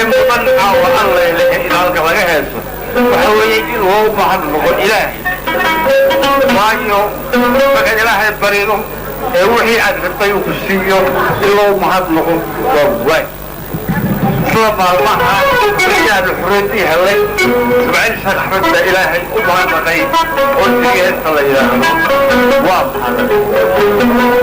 Ee mudan caawa Alla lehe in halka laga heeso waxa weeye in loo baahan noqo Ilaahay, waayo markaad Ilaahay barido ee wixii aad rabtay uu ku siiyo, in loo mahad noqo waa waay. Isla maalmaha markii aanu xorriyaddii helay, Ismaaciil Sheekh Axmed baa Ilaahay u mahadnaqay oo sigi heesta la yidhaahdo "Waa Mahadnaq".